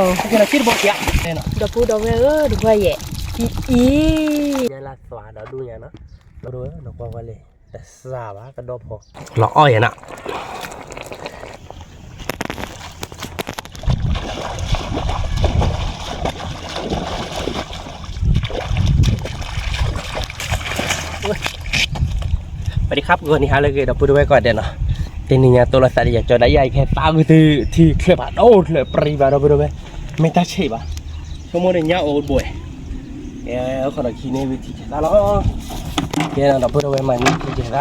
ဒီပုၢ်ဒီဝဲၢ်ဧၢ တဘၣ်ယဲၢ်, အံၤအံၤ, ညါလၢသွါဒီးဒူၣ်ညါနီၤ, ဒီပုၢ်ဒီဝဲၢ် နကွၢ်ဝဲလံ, တစၢ်ဘၣ်ကဒီၢ်ဖီ, လီၤအီၣ်ယဲၢ်နီၤ. สวัสดีครับ ဂီၤနံၤဟါလၢအဂ့ၤ ဒီပုၢ်ဒီဝဲၢ်ကိးဂၤဒဲးနီၤ, တနံၤညါတိၢ်လီၤသးဒီးယၤ ကၠီဒၣ်ယၤ ယကဟဲသါဂုာ်သုထံချၢၣ်ဖးဒိၣ်ချၢၣ်ပြံဘၣ် ဒီပုၢ်ဒီဝဲၢ်, မ့ၢ်တၢ်ဆံးဘၣ်, ဆိကမိၣ်န့ၣ်ညါအိၣ်ဘှဲၣ်, ကဲ ခီၣ်ဒီးခံန့ၣ်ဝံၤထံကဲသါလီၤ, ကဲနီၤ ဒီပုၢ်ဒီဝဲၢ် မၤန့ၢ်ထံကဲသါ,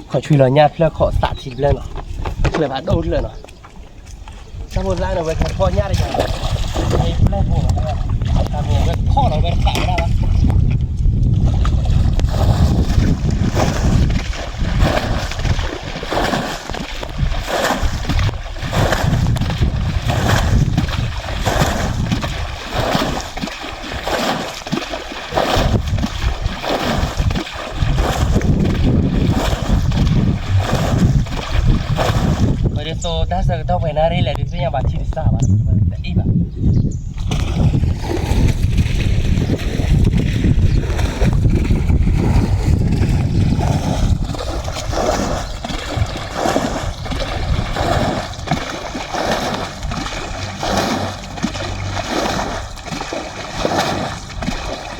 ခီၣ်ဆွံလီၤညါဖျၢၣ်ခီၣ်သးထံတဖျၢၣ်နီၤ, ချၢၣ်ဖးဒိၣ်ချၢၣ်နီၤ. တၢ်ဖိသၣ်န့ၣ် ဝဲကဖီၣ်ညၣ်တယၤ, ဝဲဖီၣ်လီၤဝဲသးဝဲဒၣ်ဘၣ်. ပဒ်သိးတၢ်ဆၢကတီၢ်ပှဲၤနၣ်ရံၣ်လဲၣ် ဒုးသ့ၣ်ညါဘၣ်ထံတစၢ်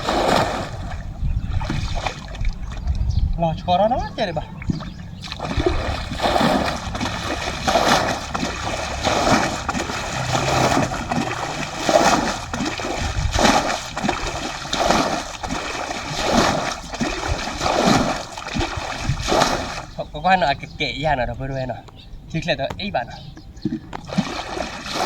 ဘၣ်, တအံၣ်ဘၣ်. လီၤဆီထီၣ်နီၤ ကဲဒံးဘၣ်. ကွၢ်ကွၢ်နီၤ အကကဲးယၤနီၤ ဒီပုၢ်ဒီဝဲၢ်နီၤ, ထံချၢၣ်ဒီးအ့ၣ်ဘၣ်နီၤ. သ့ၣ်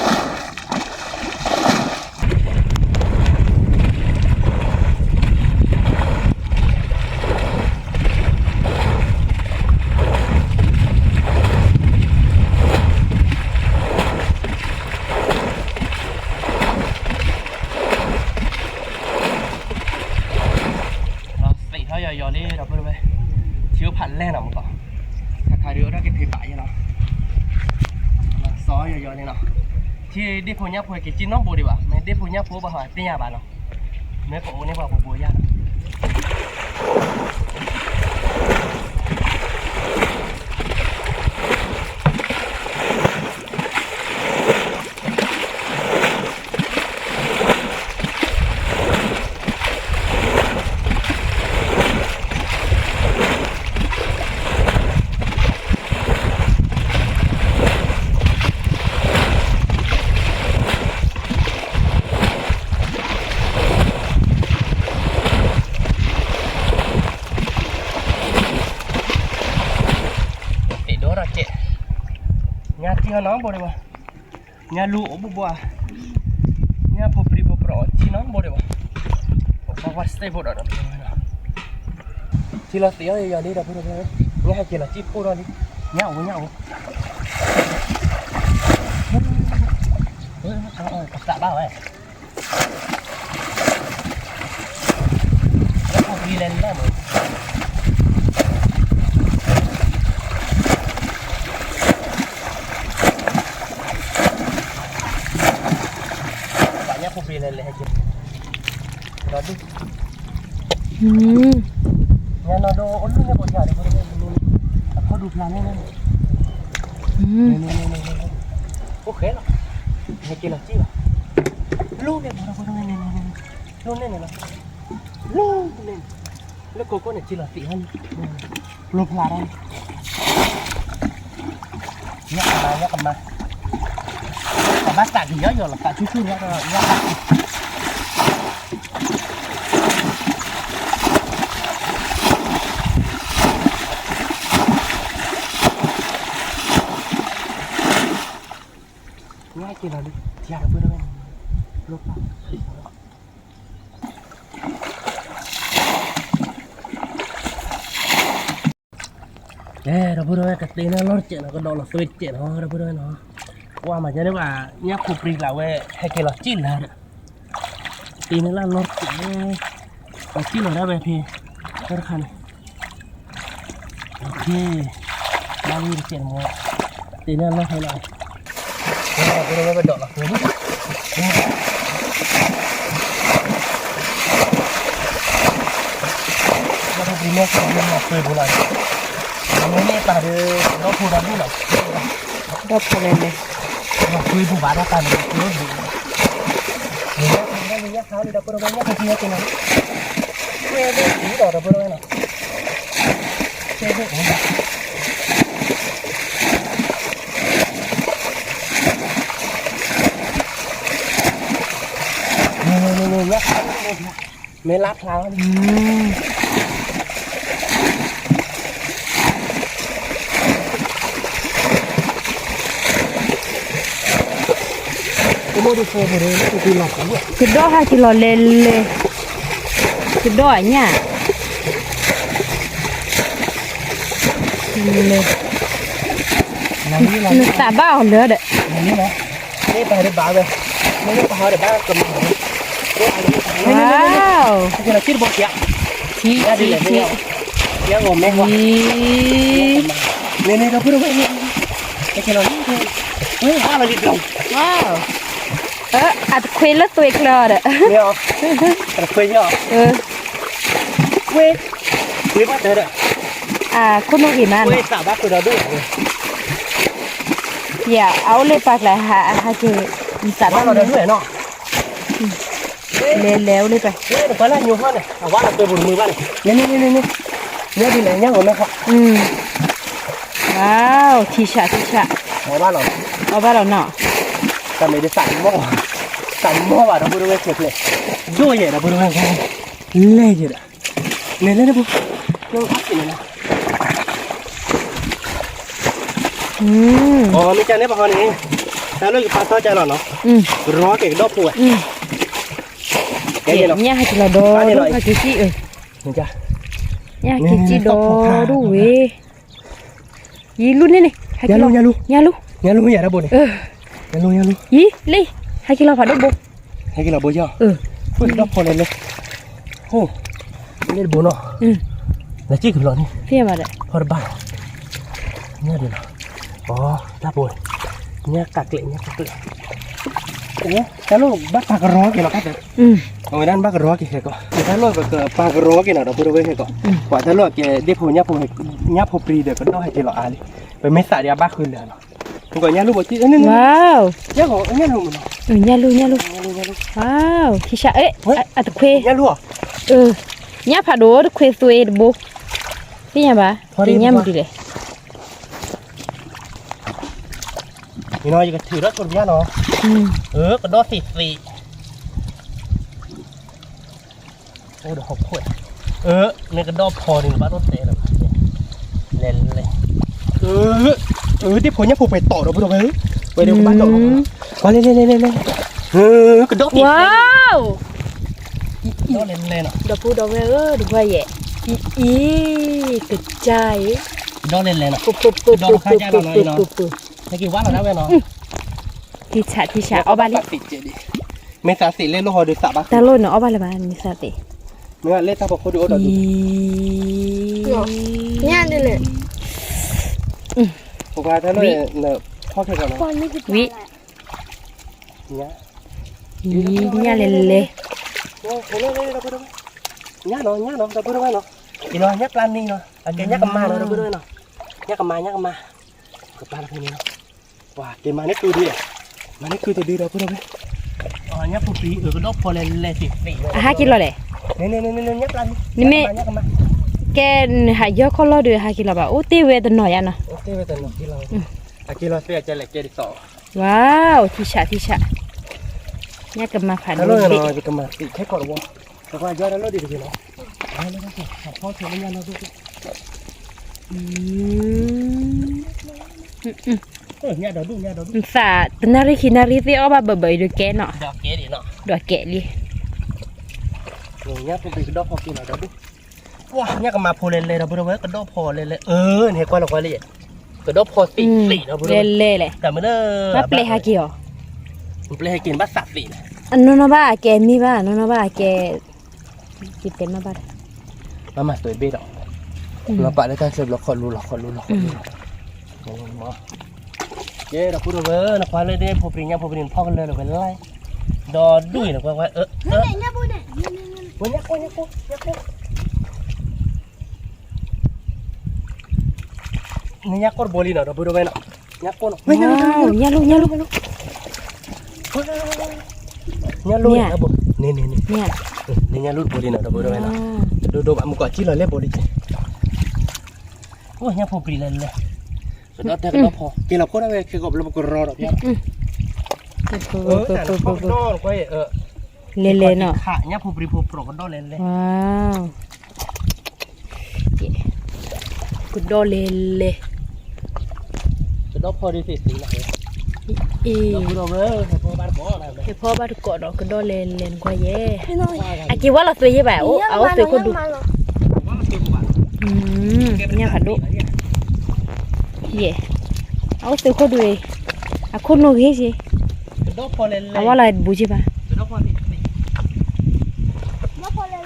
ထီၣ်ယီၤယီၤလံ ဒီပုၢ်ဒီဝဲၢ်, ထံအိၣ်ဖးလဲၢ်နီၤမ့ၢ်ကီး, ခါခါဒုးအိၣ်ဒၣ်က့ၤဖံးပာ်ယဲလီၤ, စီၤယီၤယီၤလံနီၤ, ထံဒ့ၣ်ဖိညၣ်ဖိက့ၤကံၣ်နီတဘိဒံးဘၣ်, မ့ၢ်ဒ့ၣ်ဖိညၣ်ဖိဘၣ်ဟီသ့ၣ်ညါဘၣ်နီၤ, မ့ၢ်ကအိၣ်န့ၢ်ပှၤဘိးဘိးယၤနီၤ. သ့ၣ်ဒိၣ်ထီၣ်ကဲး, ညၣ်ထံၣ်ဟီနီတဘိဒံးဘၣ်, ညၣ်လူအိၣ်ဘူးဘှါ, ညၣ်ဖိပြံဖိပြီၤထံနီတဘိဒံးဘၣ်, ပှၤကွၢ်စ့ၢ်ဖိဒီးဒီး, ထံလီၤသ့ၣ်အီၤယီၤလံ ဒီပုၢ်ဒီဝဲၢ်, ညၣ်ဟဲက့ၤလီၤစံၣ်ဖိထီၣ်လံ, ညၣ်အိၣ်ညၣ်အိၣ်, ပသးဘၣ်ဝဲ လၢဖိပျံၤလဲၤလဲၣ်မး, ဘၣ်ညၣ်ဖိပျံၤလဲၤလဲၣ်ဟဲက့ၤ, ဒီးဒုး, ညၣ်နီၢ်ဒိၣ်အိၣ်လူၢ်န့ၣ်ပှၤယၤဒီး, အခိၣ်ဒူဖျါန့ၣ်, အိၣ်ဃဲလီၤ, ဟဲက့ၤလီၤစံၣ်လီၤ, လူၢ်န့ၣ်ပှၤ, လူၢ်န့ၣ်န့ၣ်လီၤ, လူၢ်န့ၣ်န့ၣ်, လၢခိခိၣ်န့ၣ်စံၣ်လီၤသံးလီၤ, လူၢ်ဖျါထီၣ်န့ၣ်, ညၣ်ကမၤ ညၣ်ကမၤ, ပဘၣ်သးက့ၤယီၤယီၤလီၤ သးဆူၣ်ဆူၣ်လီၤဒီးညၣ်သးက့ၤ ညၣ်က့ၤလီၤလံ, ယၤဒီပုၢ်ဒီဝဲၢ်, လီၤဖျါ, ကဲ ဒီပုၢ်ဒီဝဲၢ် ကသ့န့ၢ်လီၢ်တစဲးနီၤ ကဒီးလီၤသွ့တစဲးနီၤ ဒီပုၢ်ဒီဝဲၢ်နီၤ, ကွၢ်မၤယဲန့ၣ်ဘၣ် ညၣ်ဖိပြံကျးဝဲ ဟဲက့ၤလီၤစံၣ်လၢဒီး, သ့န့ၢ်လၢလီၢ်တစဲး, လီၤစံၣ်လီၤဒၣ်ဝဲဖဲ, တၢ်တခါန့ၣ်, လီၤဖဲ, ဘၣ်ဝံၤတစဲးတမီၤ န့ၣ်လီၤဟဲလီၤ, ပဝဲပဒိးလီၤ, လီၤပှ့ၤန့ၣ် ပဝဲမၤပှ့ၤပူၤလီၤ, မ့ၢ်န့ၣ်တၢ်ဒီး ဒီဖိဒီဒူၣ်လီၤ, ဒီဖိလဲၣ်လဲၣ်, မၤပှ့ၤပူၤဘၣ်ဒီးတၢ်န့ၣ် ပှ့ၤဒူၣ်, မ့ၢ်ညါခါလံဒီး ပဝဲညါခါလံဒီး ပဝဲညါခါလံဒီး ပဝဲညါခါလံဒီး မ့ၢ်လါဖျါလီၤ, ကဒီးဟဲက့ၤလီၤလဲၤလဲၤ, ကဒီးအညၣ်, လဲၤ, နသးဘၣ်အီၤလၢဒီး မ့ၢ်ပာ်ဒီးဘၣ်ဝဲ, မ့ၢ်ပာ်ဒီးဘၣ်ကမၤ, ဝါ, ထံထံထံ, မ့ၢ်ဒီပုၢ်ဝဲၢ်, ဝါ, အတခွ့လၢသွဲကျၢၤဒီး, အတခွ့, အခိၣ်နူာ်ဂ့ၤမးနီၤ, ယၤ အအိၣ်လၢပာ်ကျါ ဟးက့ၤ, နသးဘၣ်နီၤ လဲၤလဲၤအိၣ်လၢပာ်, ဝါ, ထံဆးထံဆး, အီၣ်ဘၣ်လီၤနီၤ, တၢ်မ့ၢ်ဒ်သးမီၢ်, သးမီၢ်ဘၣ်ဒီပုၢ်ဝဲၢ်ခဲကျဲ, ဒိၣ်ယဲၢ်ဒီပုၢ်ဝဲၢ်ခဲ, လဲၤယဲၢ်ဒီး, လဲၤလဲၤဒီပုၢ်, အမ့ၢ်ကန့ၣ်ပဟီန့ၣ်, တၢ်လၢယကပာ်စီကၢ်လီၤနီၤ, ကရီက့ၤကဒီးဖိဝဲ, ညၣ်ဟဲက့ၤလီၤဒီး, ဟဲက့ၤကံၣ်အၢ, ညၣ်ဟဲက့ၤကံၣ်ဒီးဒိၣ်ဝဲ, ယံၤလူန့ၣ်န့ၣ်, ညၣ်လူ, ညၣ်လူ, ညၣ်လူယၤတဘိန့ၣ်, ယံၤလံ, ဟဲက့ၤလီၤဖးဒိၣ်ဘိ, ဟဲက့ၤလီၤဘိယီၤ, ဒီးဖီလဲၤလဲၤ, ဟိ, လ့တဘိနီၤ, လၢကံၣ်ကလီၤန့ၣ်, ဖီတဘၣ်, ညၣ်ဒ်လီၤ, အီ, တၢ်ဘိ, ညၣ်ကးကျဲး ညၣ်ကးကျဲး, တၢ်လိၣ်ဘၣ်ပာ်ကရီက့ၤလီၤ, အဝဲဒၣ်ဘၣ်ကရီက့ၤခဲကီး, တၢ်လိၣ်ပာ်ကရီက့ၤနီၤ ဒီပုၢ်ဝဲၢ်ခဲကီး, ပှၤတၢ်လိၣ်ကဲဒ့ၣ်ဖိ, ညၣ်ဖိပြံဒီးကဒီးဟဲက့ၤလီၤအါလံ, ပမ့ၢ်သးဒံးအဘၣ်ဃုလၢာ်နီၤ, ပကညၣ်လူဘိ, ဝါ, ညၣ်လူ, ညၣ်လူ, ဝါ, ထံဆး, အတခွ့, ညၣ်ဖးဒိၣ်တခွ့သွဲတဘိ, သ့ၣ်ညါဘၣ်, ညၣ်မနုၤလဲၣ် ယကထုးထီၣ်ဆိတညၣ်နီၤ, ကဒီးသ့ၣ်သ့ၣ်, အိၣ်ဒီးဟီၣ်ခိၣ်, မ့ၢ်ကဒီးဖီန့ၣ် ဘၣ်ဒိၣ်တဲလီၤ, လဲၤလဲၤ, ဒ့ၣ်ဖိညၣ်ဖိပှဲၤတီၢ်ဒီး ပုၢ်ဒီးဝဲၢ်, ပှဲၤဒီးကဘၣ်တီၢ်လီၤ, လဲၤလဲၤလဲၤလဲၤလဲၤ, ကဒီးသ့ၣ်သ့ၣ်, ဒီပုၢ်ဒီးဝဲၢ်ဧၢ, တဘၣ်ယဲၢ်, အံၤ, အံၤ, ကစၢ်အံၤ, ဒီးလဲၤလဲၤနီၤ, ဒီးခါကၢ်လီၤနီၤ, ဟဲက့ၤဝါလီၤဒၣ်ဝဲနီၤ, ထံဆးထံဆး အီၣ်ဘၣ်လံ, မ့ၢ်သးသ့ၣ်လဲၣ်လိၣ်ဟီဒီးသးဘၣ်, တၢ်လိၣ်န့ၣ်အီၣ်ဘၣ်လၢၤဘၣ် မ့ၢ်သးသ့ၣ်, မ့ၢ်လၢတၢ်ဖီခိၣ်ဒုးအိၣ်ဒီးဒုး, ညၣ်န့ၣ်လဲၣ်, ပှၤတၢ်လိၣ်န့ၣ်, ဖီခဲကီးနီၤ, ဝံၤ ညၣ်လဲၤလဲၤ, ညၣ်နီၤ ညၣ်နီၤ ဒီပုၢ်ဒီဝဲၢ်နီၤ, အံၤနီၤ ညၣ်ပျၢ်နံၤနီၤ အကဲညၣ်ကမၢ်နီၤ ဒီပုၢ်ဒီဝဲၢ်နီၤ, ညၣ်ကမၢ် ညၣ်ကမၢ်, ကပျၢ်တဖဲန့ၣ်နီၤ, ပှၤက့ၤမၤန့ၢ်ကုဒု, မၤန့ၢ်ကုတဒု ဒီပုၢ်ဒီဝဲၢ်, ညၣ်ဖိပျံၤအကဒီးဖီလဲၤလဲၤသ့ၣ်သ့ၣ်, အဟဲက့ၤလီၤလဲၣ်, ညၣ်ပျၢ်နံၤ, နမ့ၢ်, ကဲနဟးယီၢ်ခီၣ်လီၢ်ဒီး ဟးက့ၤလီၤဘၣ် အိၣ်တ့ၢ်ဝဲတနီၤယါနီၤ, အက့ၤလီၤသ့ၣ်အကလဲၤကဲဒ်သိး, ဝါ, ထံဆးထံဆး, ညၣ်ကမၢ်ဖးဒိၣ်, ယကမၤသ့ၣ်ခဲကီးတဝီ, ကကွၢ်ယီၢ်တၢ်လီၢ်ဒံးတဂ့ၤနီၤ, သးတနၣ်ရံၣ်ခံနၣ်ရံၣ်သ့ၣ်အီၣ်ဘၣ်ဘၢဘၢအံၤဒီးကဲနီၤ, ဒီးကဲလံ, ညၣ်ဖိပျံၤကဒီးဖီက့ၤလီၤဒီး, ပှၤညၣ်ကမၤဖိလဲၤလဲၤဒီး ပုၢ်ဒီဝဲၢ် ကဒီးဖီလဲၤလဲၤ, အၢ နဟဲကွၢ်လီၤကွၢ်လၢယဲ, ကဒီးဖီသ့ၣ်သ့ၣ်ဒီး ပုၢ်ဒီဝဲၢ်, လဲၤလဲၤလဲၣ်, တၢ်မနုၤ, ဘၣ်ပျဲဟဲက့ၤအီၤ, ပျဲဟဲက့ၤဘၣ်သးသ့ၣ်န့ၣ်, အနီၢ်နီၢ်ဘၣ်အကဲမ့ၢ်ဘၣ် နီၢ်နီၢ်ဘၣ်အကဲ, ယတဲမ့ၢ်ဘၣ်ဒီး, ဘၣ်မၤသွဲဘ့ၣ်ဒီး, လီၤပာ်လၢတၢ်ချၢဘျီ ခီၣ်လူလီၤ ခီၣ်လူလီၤ ခီၣ်လူလီၤ, ကဲ ဒီပုၢ်ဒီဝဲၢ် နကွၢ်လၢဒ်ဖိပြံၤညါ ဖိပြံၤနဖီၣ်ကလၢာ်လၢၤဝဲလၢ်, ဒီးဒူၣ်အံၤ နကွၢ်ကွၢ် အၢ အၢ ဝဲညါကိၢ် ညါကိၢ် ညါကိၢ် နညါကိၢ်တဘိလံနီၤ ဒီပုၢ်ဒီဝဲၢ်နီၤ, ညါကိၢ်နီၤ, ဝဲညါလိၤ ညါလိၤ ညါလိၤ ညါလိၤ ညါဘိ န့ၣ်န့ၣ်န့ၣ်, နညါလိၤတဘိလံနီၤ ဒီပုၢ်ဒီဝဲၢ်နီၤ, တဒိၣ်ဒိၣ်ဘၣ် မုၢ်ကီၢ်ကံၣ်လီၤလဲၢ်ဘိလံကဲ, အိၣ် ညါဖိပြံၤလဲၢ်လဲၢ်, ကဒီးတဲကဒီးဖီ ကဲလီၤဖိဒၣ်ဝဲ ခဲကီးဘျီပကရီဒီးဖီ လဲၤလဲၤနီၤ, ညါဖိပြံၤဖိပြီၤကဒီးလဲၤလဲၤ, ကဒီးလဲၤလဲၤ, ကဒီးဖီဒ်သ့ၣ်သ့ၣ်လီၤ, အ့ၣ်, ဟဲဖီဘၣ်တကိးဒီး ကဒီးလဲၤလဲၤနကွၢ်ယဲၢ်, အက့ၤဝဲလီၤသွဲၣ်ယဲၢ်ဘၣ် အိၣ် အအိၣ်သွဲၣ်ခိၣ်ဒူ ညါဖးဒိၣ်, ယဲၢ်, အအိၣ်သွဲၣ်ခိၣ်ဒူအံၤ, အခိၣ်နူာ်ဂ့ၤက့ၤ, အဝဲလီၤဘူးက့ၤဘၣ် ကဒီးဖီလဲၢ်လဲၢ်ပကီၢ်,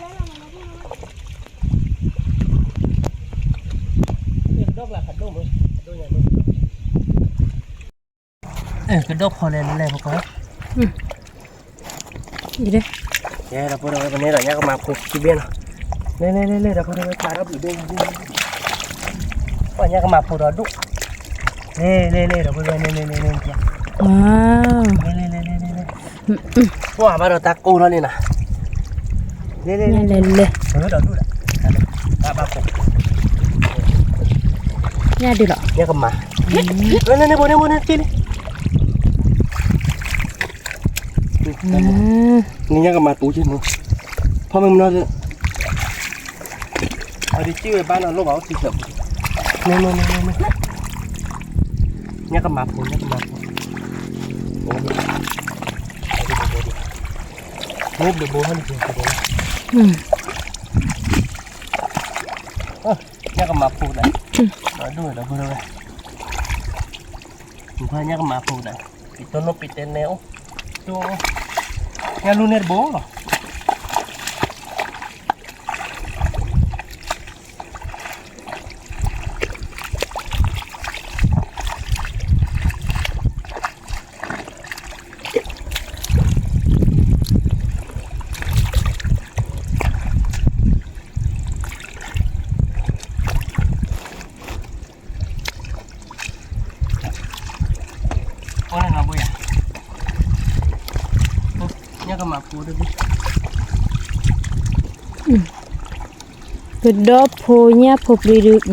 ကဲ ဒီပုၢ်ဒီဝဲၢ် ပန့ၢ်ဒီးညါကမၤဖိခံဘ့ၣ်နီၤ, လဲၤလဲၤလဲၤလဲၤ ဒီပုၢ်ဒီဝဲၢ် ပာ်ဒီးဘျုးဘ့ၣ်, ပှၤညါကမၤဖိဒီးဒူၣ်, လဲၤလဲၤလဲၤ ဒီပုၢ်ဒီဝဲၢ် လဲၤလဲၤလဲၤလဲၤ, လဲၤလဲၤလဲၤလဲၤလဲၤ, ပှၤဘၣ်ဒီးတၢ်ကိၢ်ထီၣ်လံနီၤ, လဲၤလဲၤလဲၤလဲၤလဲၤ, ဒီးဒူၣ်ဒီး, တၢ်ဘၣ်ဖိ ညါဒုးလီၤ ညါကမၤ, န့ၣ်န့ၣ် ဘိန့ၣ်ဘိန့ၣ် က့ၤလံ နညါကမၤပူၤက့ၤမ့ၢ်, ဖီမ့ၢ်မနီၤ, အဒုးက့ၤဝဲဘၣ်နီၤ လိၣ်ဘၣ်အိၣ်သံဆၢပူၤ, န့ၣ်န့ၣ်န့ၣ်န့ၣ်, ညါကမၤပူၤ ညါကမၤပူၤ, န့ၣ်ဘျုးဘိဟီၣ်လံက့ၤ, ညါကမၤပူၤဒီး, ဒီးဒိၣ်ဒီးဘိဒီးဝဲ, ညါကမၤပူၤဒီး, ပံၤတိၢ်နိၣ်ပံၤတဲနဲအိၣ်, ညါလူန့ၢ်တဘိလီၤ. ကဒီးဖိညၣ်ဖိပြံဒုး, ဒီ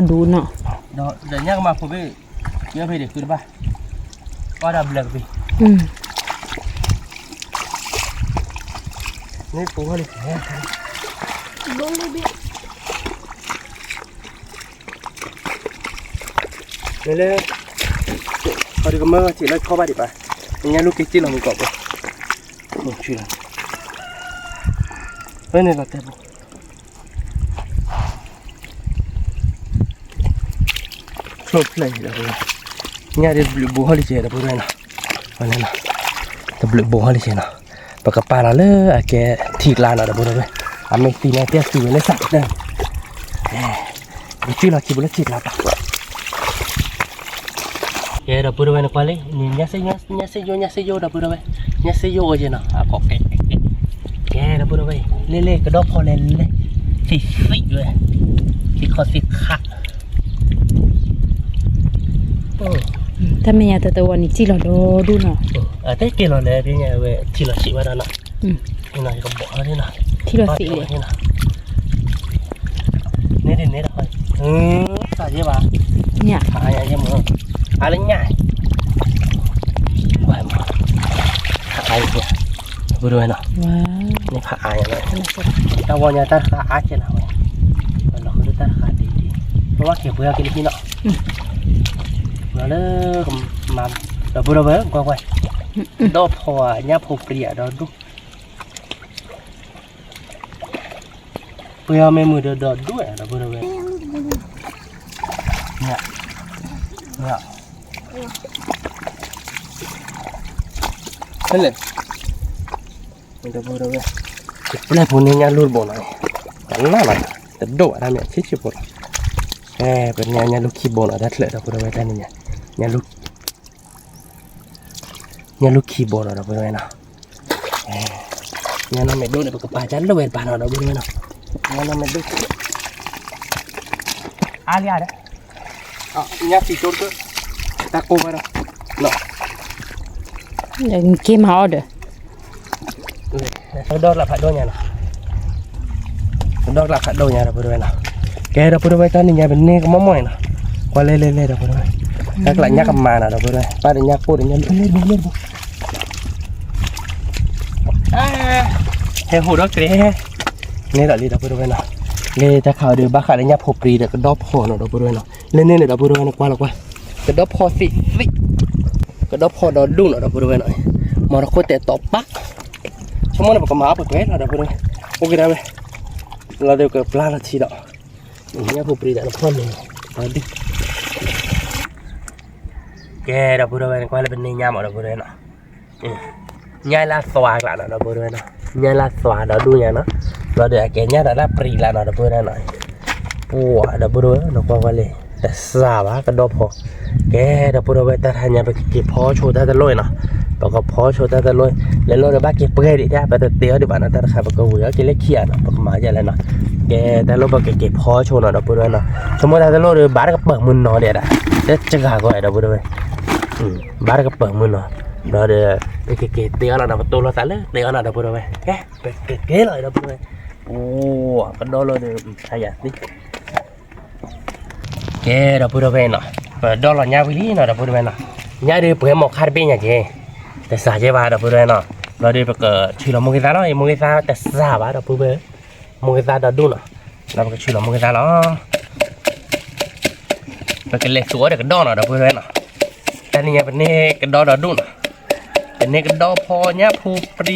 ဒူၣ်နီၤ, ဒီးညၣ်ကမၤဖိဘ့ၣ်, ညၣ်ဖဲဒံးဃုတဘၣ်, ပှၤဒီးဘျၢကပ့ၤ, မ့ၢ်ပူၤဟီၣ်လံ, မ့ၢ်လၢ, ပှၤတကမၢထံးလၢခီဘၣ်ဒံးဘၣ်, ညါလူက့ၤက့ၤလီၤမုၢ်ကီၢ်ဘိ, ဖဲန့ၣ်လီၤတဲဘိ, ချိၣ်ဖျဲၣ်အံၤဒီး, ညၣ်ဒ်တဘျုးဘိဟီၣ်လံကဲဒီး ဖိဒဝဲနီၤ, တဘျုးဘိဟီၣ်လံကဲနီၤ, ပကပာ်လီၤလၢအကဲထံကျါနီၤဒီး ဖိဒဝဲ, အမ့ၢ်သံန့ၣ် ပျဲသုဝဲလၢစးတၢၢ်, ကစၢ်လီၤခံဘိလၢထံကျါပာ် ကဲဒီး ပုၢ်ဒီဝဲၢ် နကွၢ်လံ, ညၣ်စ့ယိၣ် ညၣ်စ့ယိၣ် ညၣ်စ့ယိၣ် ဒီးပုၢ်ဒီဝဲၢ်, ညၣ်စ့ယိၣ်အိၣ်က့ၤနီၤ, အကိးကဲ, ကဲဒီး ပုၢ်ဒီဝဲၢ်, လ့လ့ ကဒီဖီလဲၣ်လဲၣ်, သံသံဝဲ, သံခီသံခါ, တၢ်မဲာ်ညါတတဝီန့ၣ် စံၣ်လီၤဒီဒူၣ်နီၤ, အတဲက့ၤလီၤလဲၣ် ဒ်ညါဝဲ ထံလီၤဆံးဝဲဒၣ်နီၤ, ယကဘီၣ်ထီၣ်န့ၣ်နီၤ, ထံလီၤဆံးလဲၣ်, န့ၣ်ဒ်န့ၣ်ဒီး, သးယဲဘၣ်, ညၣ်, ဖးအါညါယဲမ့ၢ်, အါလၢညၣ်, ကွၢ်မး, ဖးအါယဲ, ပုၢ်ဒီဝဲၢ်နီၤ, န့ၣ်ဖးအါညါလီၤ, တၢ်ဝီညါတၢ်တဃာ်အါကဲနၤဝဲ, လီၤဃုလၢတၢ်တဃာ်ဒ်ဒ်, ပဝဲက့ၤပှ့ၤအီၤက့ၤလၢဟံၣ်နီၤ, ပှ့ၤအီၤလၢ, ဒီးပုၢ်ဒီဝဲၢ် ကွၢ်ကွၢ်, ဒီဖီဧါ ညၣ်ဖိပြံဧါ ဒီဒူၣ် ပှ့ၤအီၤမ့ၢ်မုာ်ဒီး ဒီဒူၣ်ဧါ ဒီပုၢ်ဒီဝဲၢ်, ညၣ်, ညၣ်, ဟဲလဲၣ်, ဒီပုၢ်ဒီဝဲၢ်, ပျဲၢ်ဖိန့ၣ်ညၣ်လူၢ်တဘိနီၤ, တနၢ်လီၤ, တဒိၣ်ဘၣ်တၢ်မ့ၢ်ဆံးဆံးဖိလီၤ, ပန့ၢ်ညၣ်လူၢ်ခံဘိနီၤ တၢ်ချၢးဒီပုၢ်ဒီဝဲၢ်တၢ်န့ၣ်ညါ, ညၣ်လူၢ်ခံဘိနီၤ ဒီပုၢ်ဒီဝဲၢ်နီၤ, ညၣ်နီၢ်မဲာ်ဒိၣ်န့ၣ် ပကပာ်ကၢ်လၢဝဲတပၤနီၤ ဒီပုၢ်ဒီဝဲၢ်နီၤ, ညၣ်နီၢ်မဲာ်ဒိၣ် အါလံဧါဒီး, ညၣ်ဖံးကၠိတကၢၢ်, တၢ်ကိၢ်ဘၣ်ဒီး, က့ၤမၤအီၣ်ဒီး, ပဒီၣ်ကျးဖးဒိၣ်ညါနီၤ, ပဒီၣ်ကျးဖးဒိၣ်ညါဒီပုၢ်ဒီဝဲၢ်နီၤ, ကဲဒီပုၢ်ဒီဝဲၢ် တၢ်နံၤညါပန့ၢ်ကမီၢ်မီၢ်နီၤ, ကွၢ်လဲၣ်လဲၣ်လဲၣ်ဒီပုၢ်ဒီဝဲၢ်, တၢ်ကျးညၣ်ကမၤနီၤ ဒီပုၢ်ဒီဝဲၢ်, ပၢ်ဒီးညၣ်ကိၢ်ဒီးညၣ်လူၢ်လဲၣ်လဲၣ်လဲၣ် ဟဲဟိၣ်ဒီးကြဲး, န့ၣ်ဒီးလံဒီပုၢ်ဒီဝဲၢ်နီၤ, လၢတၢ်ခးအီၤဒီး ဘၣ်ဃးလၢညၣ်ဖိပြံဒီးကဒီဖီနီၤ ဒီပုၢ်ဒီဝဲၢ်နီၤ, လၢန့ၣ်န့ၣ်ဒီပုၢ်ဒီဝဲၢ်န့ၣ် ကွၢ်လီၤကွၢ်, ကဒီဖီသံၣ်သံၣ်, ကဒီဖီဒီဒူၣ်နီၤ ဒီပုၢ်ဒီဝဲၢ်နီၤ, မၤတခိၣ်တဲာ်တီၤပၢ်, ဆိကမိၣ်န့ၣ် ပကမၤအီၣ်ပှဲၤပှဲၤလီၤ ဒီပုၢ်ဒီဝဲၢ်, အိၣ်က့ၤဒၣ်ဝဲ, လီၤဒီးကပျၢ်လီၤထံဒီး, ညၣ်ဖိပြံဒီးဖီန့ၣ်, ကဲဒီပုၢ်ဒီဝဲၢ်န့ၣ် ကွၢ်လၢပန့ၢ်ညၣ်မး ဒီပုၢ်ဒီဝဲၢ်နီၤ ညၣ်လၢသွါကျးနီၤ ဒီပုၢ်ဒီဝဲၢ်နီၤ, ညၣ်လၢသွါဒီဒူၣ်ညါနီၤ, ဘျီဒီးအကဲညၣ်ဒီးတၢ်ပြံလၢနီၤ ဒီပုၢ်ဒီဝဲၢ်နီၤ, ပှၤဒီပုၢ်ဒီဝဲၢ်နီၤ ကွၢ်ကွၢ်လံ, တစှၤဘၣ်ကဒီဖီ, ကဲဒီပုၢ်ဒီဝဲၢ် တၢ်တဟါညါ ပကက့ၤဖီဆိတၢ်တလိၣ်အံၤနီၤ, ပကဖီဆိတၢ်တလိၣ်, လဲၤလိၣ်ဒီးဘၣ်က့ၤပှဲၤဒံးဒၣ် ပတတဲအီၤဒံးဘၣ်နီၤ, တၢ်တခါပကဝံၤအီၤက့ၤလၢခံဂၤနီၤ ပကမၤဒ်လဲၣ်နီၤ, ကဲတၢ်လိၣ်ပကက့ၤဖီဆိနီၤ ဒီပုၢ်ဒီဝဲၢ်နီၤ, ဆိကမိၣ်တၢ်တလိၣ်ဒီး ဘၣ်တကပၤမုၢ်နီၤဒဲးဒၣ်, တစှၤဂီၤဒီပုၢ်ဒီဝဲၢ် ဘၣ်တကပၤမုၢ်နီၤ, ဘျီဒီး ပကက့ၤတဲအီၤလီၤနီၤ, ပတိၢ်လိာ်သးလၢတဲအီၤနီၤ ဒီပုၢ်ဒီဝဲၢ်, ကဲပကက့ၤလီၤ ဒီပုၢ်ဒီဝဲၢ်, အိၣ်ကဒီလီၤဒီး ယၤသ့, ကဲဒီပုၢ်ဒီဝဲၢ်နီၤ, ပဒီလီၤညၣ်ဝံၤလံနီၤ ဒီပုၢ်ဒီဝဲၢ်နီၤ, ညၣ်ဒီးပှဲၤမိၢ်ခါတဘ့ၣ်ညါက့ၤ, တစှၤကဲဘၣ် ဒီပုၢ်ဒီဝဲၢ်နီၤ, ဘျီဒီးပကဆူလီၤမိၢ်ဂ့ၤသၣ်လီၤ, အံၤမိၢ်ဂ့ၤသၣ်တစှၤဘၣ် ဒီပုၢ်ဒီဝဲၢ်, မိၢ်ဂ့ၤသၣ်ဒီဒူၣ်နီၤ, ဒီးပကဆူလီၤမိၢ်ဂ့ၤသၣ်လီၤ ပကလဲၤသူးအီၤဒီးကဒီနီၤ ဒီပုၢ်ဒီဝဲၢ်နီၤ, တနံၤညါပန့ၢ်ကဒီဒီဒူၣ်နီၤ, ပန့ၢ်ကဒီဖီညၣ်ဖိပြံ,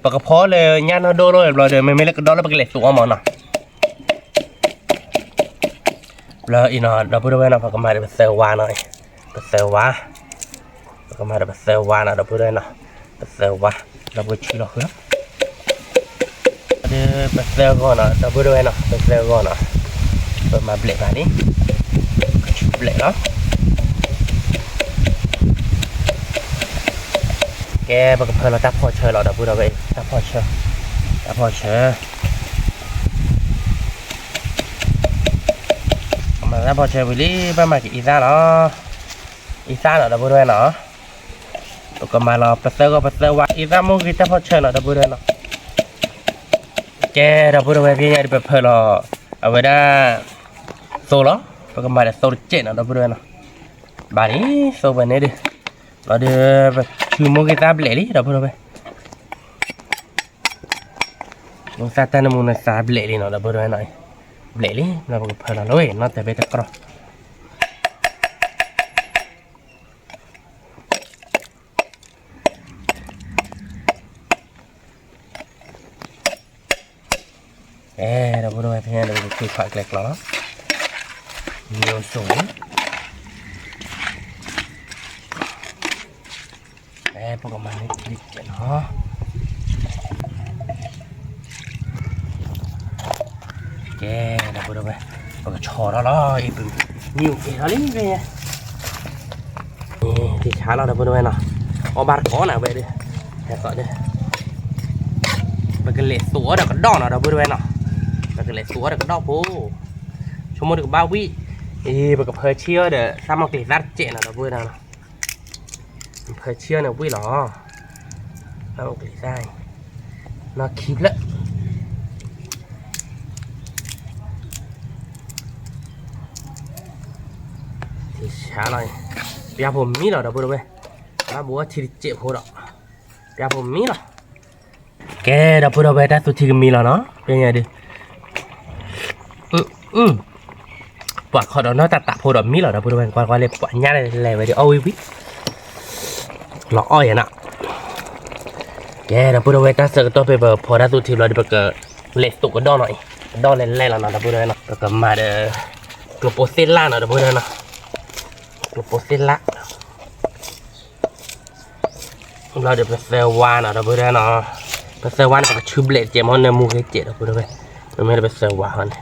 ပကဖီလၢညၣ်နီၢ်ဒိၣ်လီၤ, ဘျီဒီး မ့မ့ၢ်လၢကဒီလၢပကလဲၤသူးအီၤမးနီၤ ဘျီအံၤနီၤ ဒီပုၢ်ဒီဝဲၢ်နီၤ ပကမၤဒီးပသၢဝါနီၤ, ပသၢဝါ, ပကမၤဒီးပသၢဝါနီၤ ဒီပုၢ်ဒီဝဲၢ်နီၤ, ပသၢဝါ, ဒီးပကဆူလီၤဃုာ်လီၤ, ဒီးပသၢဂီၤနီၤ ဒီပုၢ်ဒီဝဲၢ်နီၤ, ပသၢဂီၤနီၤ, ပမၤဘျဲးဘၣ်လံ, ပကဆူဘျဲးလီၤ, ကဲပကဖၢလီၤတၢ်ဖီၣ်ဆၢလီၤ ဒီပုၢ်ဒီဝဲၢ်, တၢ်ဖီၣ်ဆၢ, တၢ်ဖီၣ်ဆၢ မၤတၢ်ဖီၣ်ဆၢဝံၤလံ ဘၣ်မၤက့ၤအံသၣ်လီၤ, အံသၣ်နီၤ ဒီပုၢ်ဒီဝဲၢ်နီၤ, ပကမၤလီၤပသၢဂီၤပသၢဝါ အံသၣ်မိၢ်ဂ့ၤတၢ်ဖီၣ်ဆၢနီၤ ဒီပုၢ်ဒီဝဲၢ်နီၤ, ကဲဒီပုၢ်ဒီဝဲၢ် ဖဲညါဒီးပဖၢလီၤ, အဝဲဒၣ်, သိလီၤ, ပကမၤဒီးသိတစဲးနီၤ ဒီပုၢ်ဒီဝဲၢ်နီၤ, ဘၣ်လံ, သိဝဲန့ၣ်ဒီး, လီၤဒီး, ပဆူမိၢ်ဂ့ၤသၣ်ဘျဲးလံ ဒီပုၢ်ဒီဝဲၢ် မိၢ်သၣ်တၢ်နမူနသးဘျဲးလံနီၤ ဒီပုၢ်ဒီဝဲၢ်နီၤ, ဘျဲးလံ ဒီးပကဖၢလီၤလီၤနီၤ တဲဘဲတကြီၢ်, အဲ ဒီပုၢ်ဒီဝဲၢ် ဖဲညါဒီးပကထုးဖးကျဲကျီလီၤ, မ့ၢ်အိၣ်ဆိၣ်န့ၣ် အဲ ပကမၤန့ၢ်ထံကဲးနီၤ, ကဲ ဒီပုၢ်ဒီဝဲၢ် ပကဆီထီၣ်လီၤ အံၤပမံအိၣ်ကဲထီၣ်လံဖဲညါ, ထံဆါလီၤ ဒီပုၢ်ဒီဝဲၢ်နီၤ, အီၣ်ဘၣ်တကိးနၤဝဲဒီး, ဟဲသိးဒီး, ပကလဲၤသူးအီၤဒီးကဒီၣ်နီၤ ဒီပုၢ်ဒီဝဲၢ်နီၤ, ပကလဲၤသူးအီၤဒီးကဒီၣ်ဖိ, ဆိကမိၣ်ဒီးကဘၣ်ဝံၣ်, အံၤ ပကဖၢဆံအီၤဒီး သၣ်မီၢ်ကျံၤသၣ်တစဲးနီၤ ဒီပုၢ်ဒီဝဲၢ်နီၤ ဖၢဆံအီၤန့ၣ်ဝံၣ်လီၤ, သၣ်မီၢ်ကျံၤသၣ်, နီၢ်ခံဖျၢၣ် ထံဆါလီၤ, ပျၢ်ဖိမံလီၤ ဒီပုၢ်ဒီဝဲၢ်, ဘၣ်ဘိးထံတစဲးဖိဒီး, ပျၢ်ဖိမံလီၤ, ကဲ ဒီပုၢ်ဒီဝဲၢ် တၢ်သူထံကမံလီၤနီၤ ဖဲညါဒီး, ပှၤခီဒီးနီၢ်တၢ်တးဖိဒီးမံလီၤ ဒီပုၢ်ဒီဝဲၢ် ကွၢ်ကွၢ်လၢပှၤညၣ်လဲၤဝဲဒီးအီၣ်ဝံၤဝံၤ, လီၤအီၣ်ယၤနီၤ, ကဲ ဒီပုၢ်ဒီဝဲၢ် တၢ်ဆၢကတီၢ်ဖဲပဖီတၢ်သူထံဘျီဒီး ပကလဲၤသူးကဒီၣ်နီၤအံၤ, ကဒီၣ်လဲၤလဲၤလီၤနီၤ ဒီပုၢ်ဒီဝဲၢ်နီၤ, ပကမၤဒီး ကျိၤပိသ့ၣ်လၣ်နီၤ ဒီပုၢ်ဒီဝဲၢ်နီၤ, ကျိၤပိသ့ၣ်လၣ် ဘျီဒီးပသၢဝါနီၤ ဒီပုၢ်ဒီဝဲၢ်နီၤ, ပသၢဝါန့ၣ် ပကဆူဘျဲးတကဲးမ့ၢ် နၢမူဂ့ၤတကဲး ဒီပုၢ်ဒီဝဲၢ်, မ့မ့ၢ်လၢပသၢဝါဟီန့ၣ်,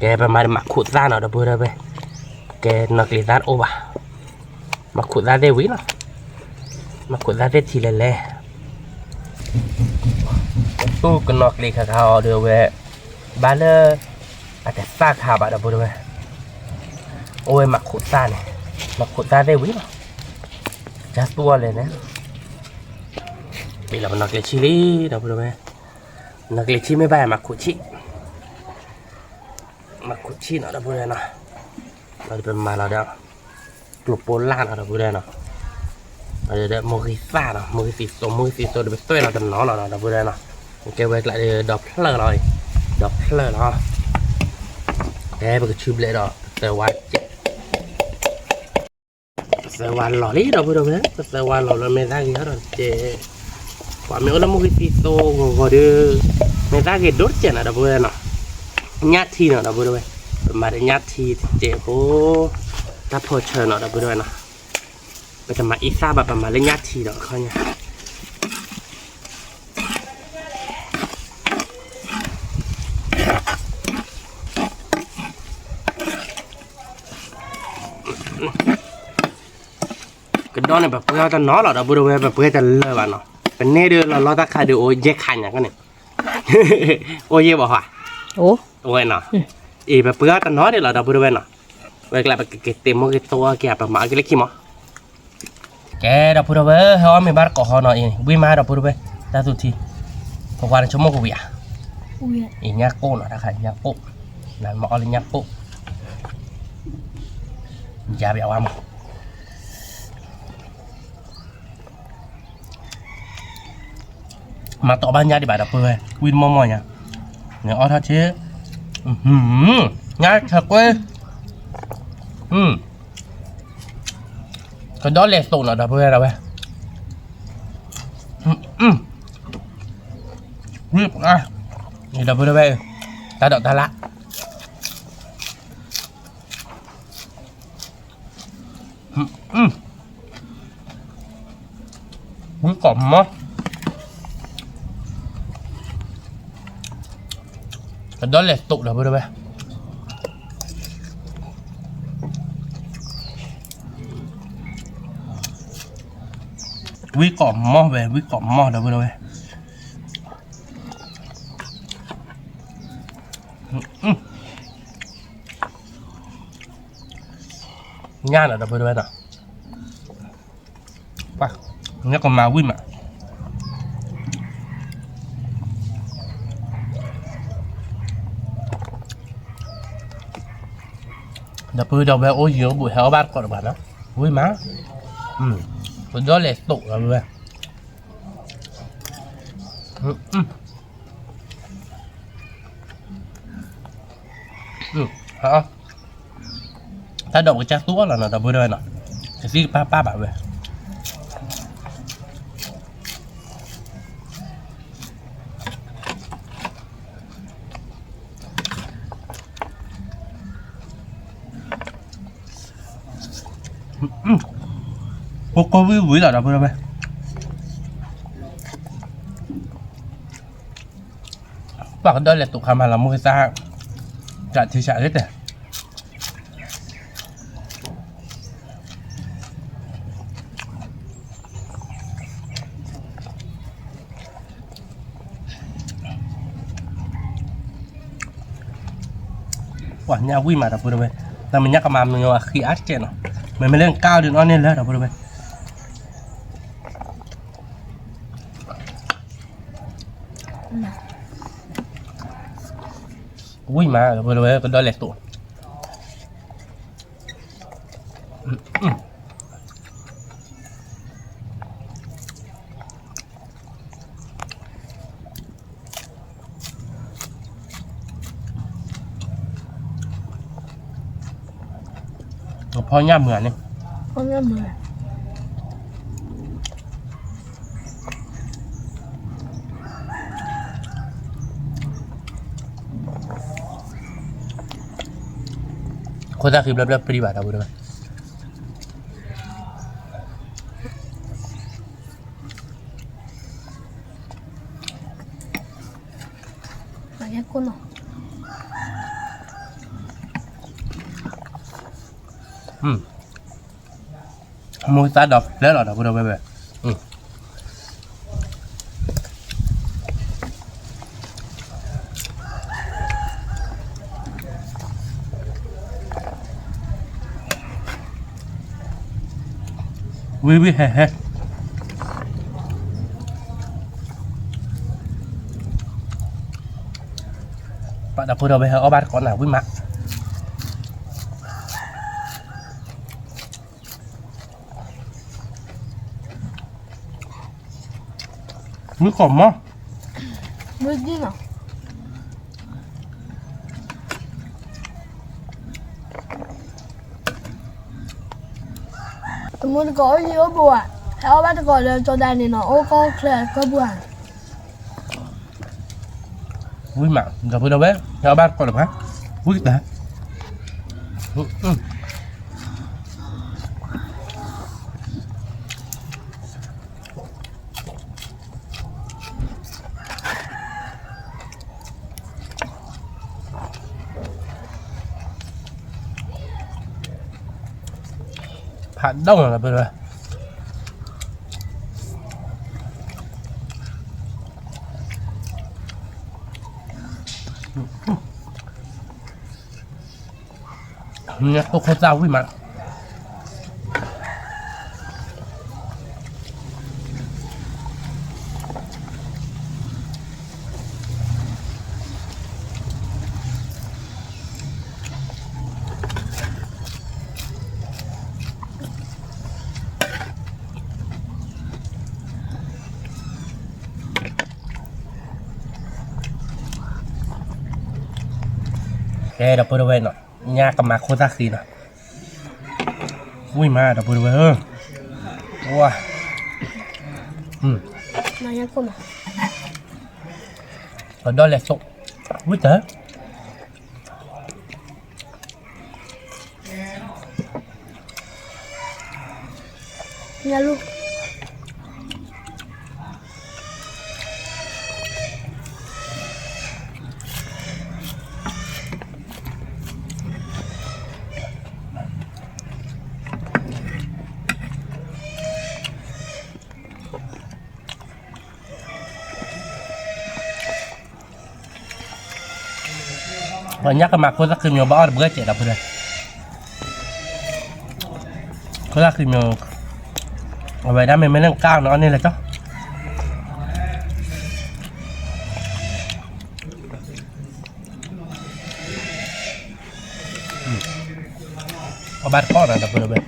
ကဲ ပမၤဒီးမၤခိၣ်သၣ်နီၤ ဒီပုၢ်ဒီဝဲၢ်, ကဲ နီၣ်ကျ့ၤသၣ်တအိၣ်ဘၣ်, မၤခိၣ်သၣ်သ့ၣ်ဝံၤနီၤ, မၤခိၣ်သၣ်သ့ၣ်ထံလဲၤလဲၤ, သူၣ်ကနီၣ်ကျ့ၤခါခါအီၤဒီးဝဲ, ဘၣ်လၢ အတသၣ်ခါဘၣ် ဒီပုၢ်ဒီဝဲၢ်, အိၣ်ဝဲမၤခိၣ်သၣ်န့ၣ်, မၤခိၣ်သၣ်သ့ၣ်ဝံၤနီၤ, ကၢ်သူၣ်အီၤလဲၤလဲၤ, ပ့ၤလီၤပနီၣ်ကျ့ၤဆံလံ ဒီပုၢ်ဒီဝဲၢ်, နီၣ်ကျ့ၤဆံမ့ၢ်ဘၣ်ယၤမၤခိၣ်ဆံ မၤခိၣ်ဆံနီၤ ဒီပုၢ်ဒီဝဲၢ်နီၤ, လီၤဒီးပမၤလီၤဒီး, ကျိၤပိလၢ်နီၤ ဒီပုၢ်ဒီဝဲၢ်နီၤ, ဒီးမိၢ်ဂံၢ်သၣ်နီၤ မိၢ်ဂံၢ်သံသိ မိၢ်ဂံၢ်သံသိ ဒီးပသွဲၣ်လီၤတနီၤလီၤနီၤ ဒီပုၢ်ဒီဝဲၢ်နီၤ, ကဲဝဲကျါဒီးဒီဖျၢၣ်လီၤ, ဒီဖျၢၣ်လီၤ, ကဲပကဆူဘျဲးဒီး ပသၢဝါကဲး ပသၢဝါလီၤလံ ဒီပုၢ်ဒီဝဲၢ်, ပသၢဝါလီၤလၢမဲာ်သၣ်ဂ့ၤဒီးတကဲး, ပှၤမ့ၢ်အိၣ်လၢမိၢ်ဂံၢ်သံသိဂီၤဂီၤဒီး, မဲာ်သၣ်ဂ့ၤဒိၣ်တကဲးနီၤ ဒီပုၢ်ဒီဝဲၢ်နီၤ, ညၣ်ထံနီၤ ဒီပုၢ်ဒီဝဲၢ်, ပမၤဒီးညၣ်ထံတကဲးဖိ, တၢ်ဖီၣ်ဆၢနီၤ ဒီပုၢ်ဒီဝဲၢ်နီၤ, ပတမၤအံသၣ်ဘၣ် ပမၤလၢညၣ်ထံဒီးခီညါ ကဒီးန့ၣ် ပပှဲၤအီၤတနီၤလီၤ ဒီပုၢ်ဒီဝဲၢ်, ပပှဲၤတလၢာ်ဘၣ်နီၤ, ပန့ၢ်ဒီးလီၤလီၤတၢ်ခါဒီးအိၣ်ယဲၢ်ခါညါကန့ၣ်, အိၣ်ယဲၢ်ဘၣ်ဟါ, အိၣ်ဝဲနီၤ, အံၤ ပပှဲၤအီၤတနီၤဒံးလီၤ ဒီပုၢ်ဒီဝဲၢ်နီၤ, ဝဲကျါပကက့ၤတ့မိၢ်ဂ့ၤသိအီၤက့ၤ ပမၤအီၤက့ၤလၢခံမး ကဲ ဒီပုၢ်ဒီဝဲၢ် ဟဲအီၣ်မ့ၤဘၣ်တကိးဃီနီၤအံၤ ဝံၣ်မး ဒီပုၢ်ဒီဝဲၢ်, တၢ်သူၣ်ထံ, ပကွၢ်နဆိကမိၣ်ကဝံၤဧါ, အံၤညၣ်ကိၣ်နီၤ တၢ်ခါညၣ်ကိၣ်, နမၤအီၣ်လၢညၣ်ကိၣ်, ယါဘၣ်ဝါမး, မၤတီၢ်ဘၣ်ညၣ်ဒံးဘၣ် ဒီပုၢ်ဒီဝဲၢ်, ဝံၣ်တမီၢ်မီၢ်ညါ, နအီၣ်ထီၣ်ဆ့, ညၣ်ဆၢကွ့, ကဒီးလဲၤသိးနီၤ ဒီပုၢ်ဝဲၢ် ဒီပုၢ်ဝဲၢ်, ဝံၣ်ပှၤ, ဒီပုၢ်ဒီဝဲၢ်, တၢ်ဒိးတၢ်လၢ်, ဝံၣ်ကိးမီၢ်, ကဒီးလဲၤသိး ဒီပုၢ်ဒီဝဲၢ်, ဝံၣ်ကိးမီၢ်ဝဲ ဝံၣ်ကိးမီၢ် ဒီပုၢ်ဒီဝဲၢ်, ညၣ်နီၤ ဒီပုၢ်ဒီဝဲၢ်နီၤ, ပှၤ, ညၣ်ကမၤဝံၣ်မး, ဒီပုၢ်ဒီဝဲၢ် အိၣ်ယံၤအိၣ်ဘူး ဟဲအီၣ်ဘၣ်တကိးတဘၣ်နီၤ, ဝံၣ်မး, ပဒီးလဲၤသိး ဒီပုၢ်ဝဲၢ်, တၢ်ဒိးပကစၢ်သူအီၣ်လီၤနီၤ ဒီပုၢ်ဒီဝဲၢ်နီၤ, ကသံၣ်ကပၢ်ပၢ်ဘၣ်ဝဲ, ကိၢ်ကိၢ်ဝံၣ်ဝံၣ်လီၤ ဒီပုၢ်ဒီဝဲၢ်, ပှၤကဒီးလဲၤသိးခါမးလီၤ မုၢ်ကသၣ်, တၢ်ထံဆးဂ့ၤတဲ ပှၤညၣ်ဝံၣ်မး ဒီပုၢ်ဒီဝဲၢ်, တၢ်မ့ၢ်ညၣ်ကမၤမ့ၢ်အဃံအါတကဲနီၤ, မ့မ့ၢ်လၢကါအီၤဒုးအီၣ်န့ၢ်လၢ ဒီပုၢ်ဒီဝဲၢ်, ဝံၣ်မး ဒီပုၢ်ဒီဝဲၢ် ကဒီးလဲၤသိး ဖီညၣ်မုာ်န့ၣ်, ခိၣ်သၣ်ဃံဘျၢဘျၢပျံၤဘၣ် ဒီပုၢ်ဒီဝဲၢ်, ပှၤညၣ်ကိၢ်နီၤ, မိၢ်သးဒီးဖျၢၣ်လီၤ ဒီပုၢ်ဒီဝဲၢ်ဝဲ, ဝံၤဝံၤဟဲဟဲ, ပှၤဒီပုၢ်ဒီဝဲၢ်ဟဲအီၣ်ဘၣ်တကိးနၤဝံၤမး မုၢ်ကီၢ်မီ, မုၢ်ဒံၣ်နီၤ, တမုၢ်တကိးအိၣ်ယံၤအိၣ်ဘူးဧါ, ဟဲအီၣ်ဘၣ်တကိးလၢကၠီဒၤန့ၣ်နီၤ, အိၣ်ကီၢ်ချၢကီၢ်ပူၤဧါ ဝံၤမး ဒီပုၢ်ဒီဝဲၢ် ဟဲအီၣ်ဘၣ်တကိးလၢၤဘၣ်, ဝံၤတၢ် ဖးဒိၣ်လီၤ ဒီပုၢ်ဒီဝဲၢ်, ညၣ်ကိၢ်ခိၣ်သၣ်ဝံၣ်မး ကဲ ဒီပုၢ်ဒီဝဲၢ်နီၤ, ညၣ်ကမၤခိၣ်သၣ်ဃံနီၤ, ဝံၣ်မး ဒီပုၢ်ဒီဝဲၢ်ဧၢ, ဝါ, ပဒီလဲၤသိး, ဝံၣ်တၢ် ညၣ်လူၢ် ပှၤညၣ်ကမၤခိၣ်သၣ်ဃံမ့ၢ်ဘၣ်အီၣ်တဘှဲၣ်စဲးဒီပုၢ်ဒီဝဲၢ်, ခိၣ်သၣ်ဃံမ့ၢ်, အဝဲဒၣ်မ့ၢ်မ့ၢ်လၢကၢ်နီၤ အီၣ်န့ၢ်လၢကၠီ အီၣ်ဘၣ်တကိးနီၤ ဒီပုၢ်ဒီဝဲၢ်,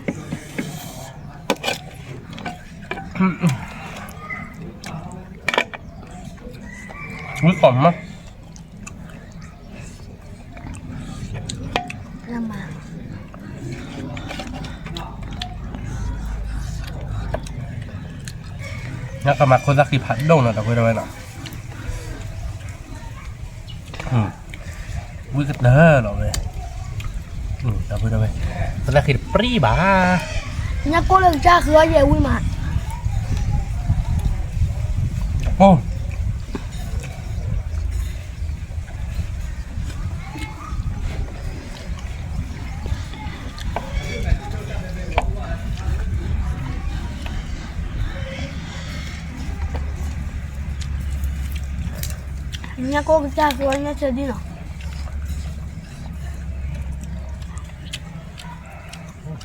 ဝံၣ်ကီးမး ညၣ်ကမၤခိၣ်သၣ်ဃံဖးဒိၣ်နီၤ ဒီပုၢ်ဒီဝဲၢ်နီၤ, ဝံၣ်ကတၢၢ်လီၤဝဲ, ဒီပုၢ်ဒီဝဲၢ်, ခိၣ်သၣ်ဃံတပြံၢ်ဘၣ်, ညၣ်ကိၢ်လၢကစၢ်ဃုအီၣ်ယဲၢ်ဝံၣ်မး, အိၣ် ညၣ်ကိၢ်ကစၢ်ဃုအီၣ်ညၣ်ဆၢဒံၣ်နီၤ,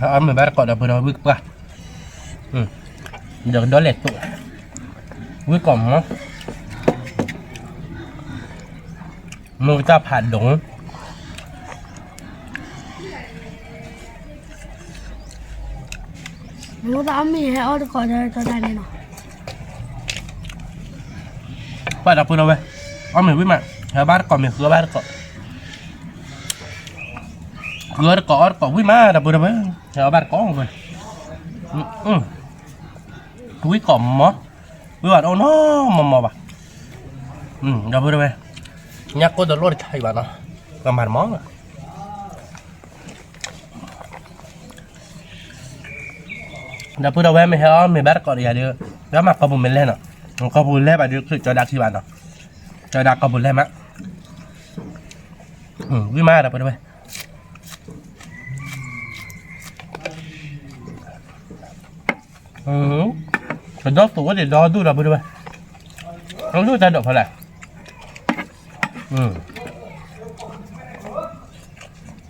အမ့ၢ်ဘၣ်တကိးဒီပုၢ်ဒီဝဲၢ်ဝံၣ်ကပှၢ်, ဒီးကဒီလဲၤသိး, ဝံၣ်ကီးမး, မိၢ်ကစၢ်ဖးဒိၣ် မိၢ်သးအီၣ်မ့ၢ်ဟဲအီၣ်တကိးဒီးကၠီဒၤန့ၣ်နီၤ, ပှၤဒီပုၢ်ဒီဝဲၢ်, အီၣ်မ့ၢ်ဝံၣ်မး, ဟဲဘၣ်တကိးမ့ၢ်ဃုအီၣ်ဘၣ်တကိး, ဃုအီၣ်တကိးအီၣ်တကိးဝံၣ်မး ဒီပုၢ်ဒီဝဲၢ်, ဟဲအီၣ်ဘၣ်တကိးဝဲ, ဝံၣ်ကီးမး, ဝံၣ်ဘၣ်တအိၣ်နီၢ်မီၢ်မီၢ်ဘၣ်, ဒီပုၢ်ဒီဝဲၢ်, ညၣ်ကိၢ်တလိၣ်တခါအံၤဘၣ်နီၤ, ကမၤတမီၢ် ဒီပုၢ်ဒီဝဲၢ်မ့ၢ်ဟဲအီၣ်မ့ၢ်ဘၣ်တကိးဒီးယၤဒီး, ဒီးမ့ၢ်ကိာ်ပူၤမ့ၢ်လဲၢ်နီၤ, ကိာ်ပူၤလဲၢ်ဘၣ်ဒီး ကၠီဒၤခံဘၣ်နီၤ, ကၠီဒၤကိာ်ပူၤလဲၢ်မး, ဝံၣ်မး ဒီပုၢ်ဒီဝဲၢ် ကဒီးသိးဝဲန့ၣ်ဒီဒူၣ်ဒီပုၢ်ဝဲၢ်, ဒီဒူၣ်တၢ်ဒိးဖဲလဲၣ်,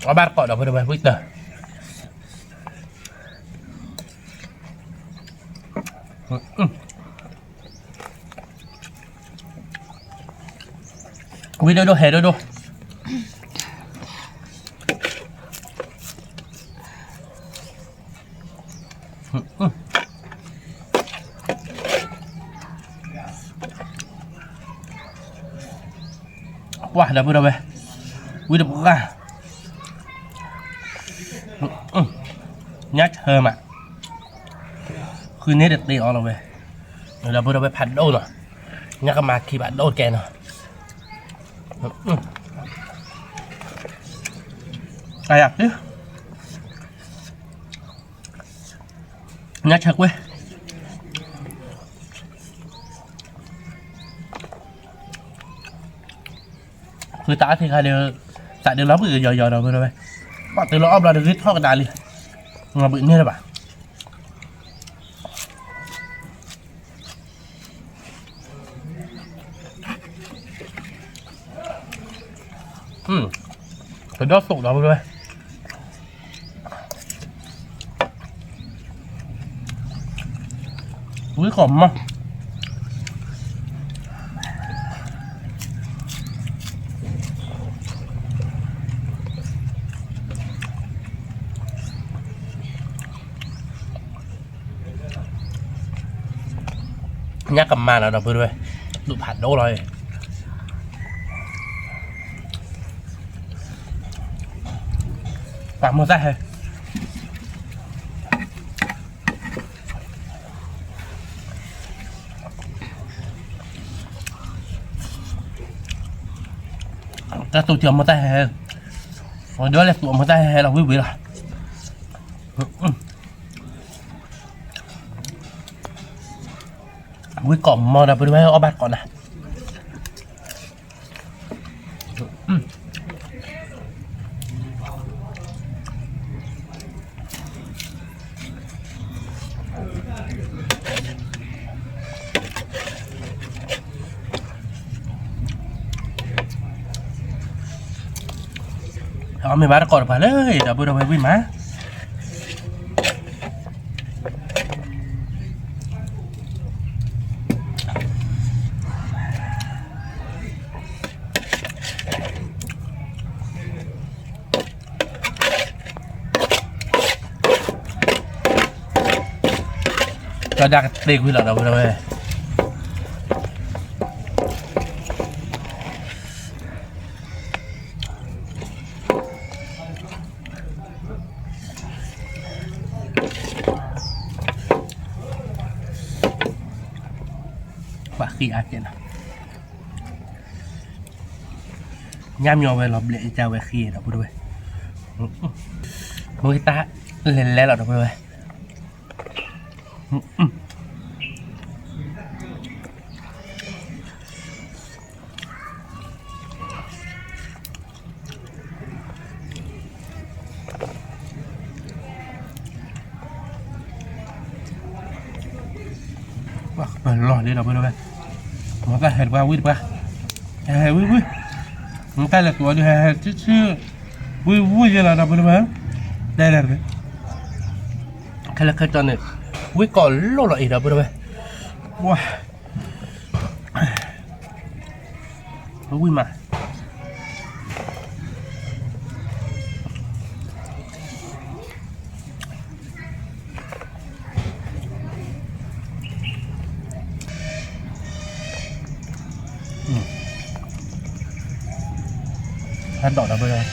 အီၣ်ဘၣ်တကိးဒီပုၢ်ဝဲၢ် ဝံၣ်တၢၢ် ဝံၣ်ဒိၣ်ဒိၣ် ဟဲဒိၣ်ဒိၣ်, ပှၢ်ဒီပုၢ်ဝဲၢ်, ဝံၣ်တပှၢ်, ညၣ်ဆၢမး, ဃုန့ၢ်တသ့အီၤလီၤဝဲ, ဒီပုၢ်ဝဲၢ်ဖးဒိၣ်နီၤ, ညၣ်ကမၤခံဖးဒိၣ်တကဲနီၤ, အယၤ ညၣ်ဆၢကွ့ၢ်, ဃုတၢ်အါထံခါဒီး သးဒုးလီၤဘှံးကယီၤယီၤဒီပုၢ်ဝဲၢ်, ဘၣ်တုၤလီၤအီၣ်ဘျီတဂ့ၤထီၣ်ကဒါလံ, ဘှံးန့ၢ်လၢၤဘၣ်. ကဒီးသိးဒီပုၢ်ဝဲၢ်, ဝံၣ်ကီးမီၤ ညၣ်ကမၤလီၤဒီပုၢ်ဝဲၢ်, ဒူၣ်ဖးဒိၣ်လီၤ, ပှၤမိၢ်တၢ်ဟဲ တၢ်တူၢ်တံၢ်အမိၢ်တၢ်ဟဲ, ဒ်လဲၣ်တူၢ်အမိၢ်တၢ်ဟဲလီၤဝံၣ်ဝံၣ်လီၤ, ဝံၣ်ကီးမီၤဒီပုၢ်ဝဲၢ် အီၣ်ဘၣ်တကိးနၤ အီၣ်မ့ၢ်ဘၣ်တကိးတပှၤလၢ ဒီပုၢ်ဝဲၢ်ဝံၣ်မး ကဒါကသ့ကွံာ်လီၤဒီပုၢ်ဝဲၢ် ပှၤဃံအါကဲနီၤ ညၣ်မညီဝဲလီၤဘျဲးအကဝဲဃံဒီပုၢ်ဝဲၢ် မ့ၢ်တၢ်လဲၤလဲၤလီၤဒီပုၢ်ဝဲၢ် ပှၤလီၤလံဒီပုၢ်ဝဲၢ် မ့ၢ်တၢ်ဟဲတပှၢ်ဝံၣ်တပှၢ် ဟဲဟဲဝံၣ်ဝံၣ် မ့ၢ်တၢ်လဲၤကိးအီၤဒုးဟဲဟဲဆူၣ်ဆူၣ် ဝံၣ်ဝံၣ်ယဲလီၤဒီပုၢ်ဝဲၢ် တဲလဲၣ်တဂ့ၤ ခဲလၢာ်ခဲဆ့န့ၣ် ဝံၣ်ကီးလိၣ်လီၤအံၤဒီပုၢ်ဝဲၢ် ပှၤ ဝံၣ်မး ဟဲဒိးဒီပုၢ်ဝဲၢ်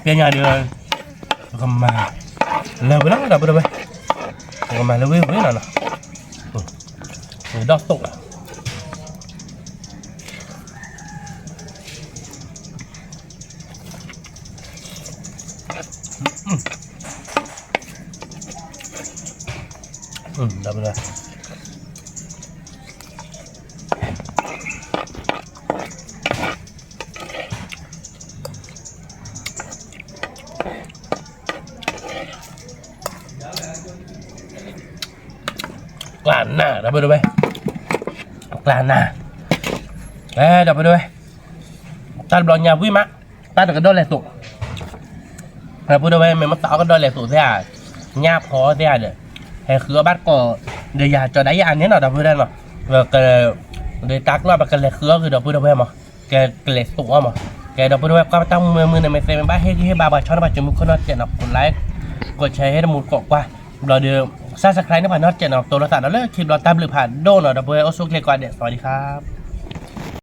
ပညါဒီး ပကမၤလၢဝံၤလီၤဒီပုၢ်ဝဲၢ် ပကမၤလၢဝံၤဝံၤလီၤနီၤ ဒီးသိးလီၤ ဒီပုၢ်ဝဲၢ် ဟဲဒိးဒီပုၢ်ဝဲၢ် ကျါနၤ ဒီပုၢ်ဒီဝဲၢ်, ကျါနၤ, ဒီပုၢ်ဒီဝဲၢ်, တၢ်တဘျီညါဝံၣ်မး, တၢ်တကဒီၣ်လဲၤသိး, ဒီပုၢ်ဒီဝဲၢ် မ့ၢ်မ့ၢ်သးအီၣ်ကဒီၣ်လဲၤသိးသ့ဧါ, ညၣ်ဖီသ့ဧါဒီး, ဟဲဃုအီၣ်ဘၣ်တကိး, ဒီးယၤကၠီဒၣ်ယၤအန့ၣ်နီၤ ဒီပုၢ်ဒီဝဲၢ်မး, ဒီးတၢ်ကျိၣ်ပကလဲၤဃုအီၣ်ဃုာ်ဒီပုၢ်ဒီဝဲၢ်မး, ကလဲၤသိးအီၣ်မး, ကဲဒီပုၢ်ဒီဝဲၢ် ကွၢ်ပတၢ်မုာ်မုာ်န့ၣ် မ့ၢ်သ့မ့ၢ်ဘၣ်ဟ့ၣ်ဂံၢ်ဟ့ၣ်ဘါပှၤဆီန့ၣ် ပှၤစုမုၢ်ခိၣ်နီၢ်စဲးနီၤ ကိးlike, ကိးshare ဟ့ၣ်တမူတကိးကွၢ်, ဘျီဒီး, subscribe န့ၣ် ပှၤနီၢ်စဲးနီၤ တိၢ်လိာ်သးဒီးလၢခံဘျီတၢ်ဘျုးဖးဒိၣ်နီၤ ဒီပုၢ်ဝဲၢ် အိၣ်ဆူၣ်ချ့ကိးဂၤဒဲး สวัสดีครับ